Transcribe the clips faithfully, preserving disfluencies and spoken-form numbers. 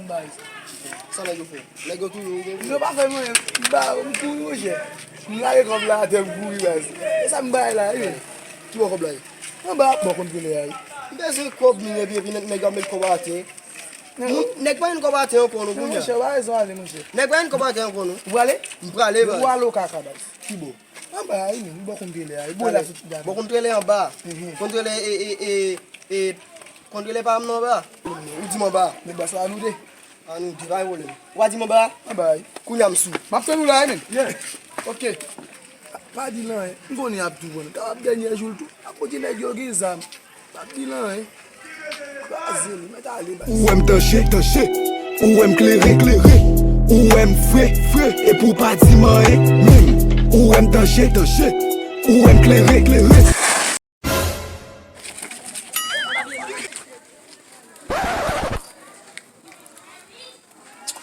m bay. Sa nèg yo fè? Nèg yo touye w, ou gen... Yo pa fè m anyen, m ba yo, m kouri, monchè. M lage kòb la atè, m kouri, baz. E sa m bay la, wi. Ki bò kòb la ye? Anba bò kontwolè a, wi. M bezwen kòb, men epi, epi nèg, nèg yo ap met kòb atè. Moun, nèg pa jwenn kòb atè ankò, non, kounye a. Monchè, w pa bezwen ale, monchè. Nèg pa jwenn kòb atè ankò, non. Ou prale? M prale, baz. Ou prale, ou kaka, baz. Ki bò? Anba a, wi, men, bò kontwolè a, wi. Bò la soti la. Bò kontwolè anba. Mhm. Kontwolè, e, e, e, e, kontwolè pa m nan anba. Ou di m anba. Men baz, sa nou de. A nou de, pa gen pwoblèm. Ou pa di m anba a? Anba a, wi. Kounye a m sou. M ap tann ou la, wi, men. Yeah. Ok. Pa di l anyen. M konnen y ap tou pran. Kapab dènye jou l tou. Akote nèg yo gen zam. Pa di l anyen. Kraze l, mèt ale, baz. Ou wè m danje, danje. Ou wè m klere, klere. Ou wè m fre, fre. Epi w pa di m anyen, menm. Ou wè m danje, danje. Ou wè m klere, klere.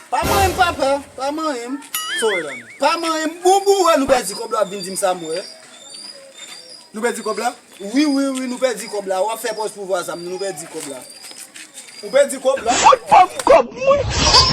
Pa manyen m, papa, pa manyen m. Sa w wè la, menm? Pa manyen m, bonbon, wè nou pèdi kòb la, ap vin di m sa m wè. Nou pèdi kòb la? Wi, wi, wi, nou pèdi kòb la. W ap fè pòz pou vwa zam, nou pèdi kòb la. Ou pèdi kòb la? Ou pa m kòb mwen.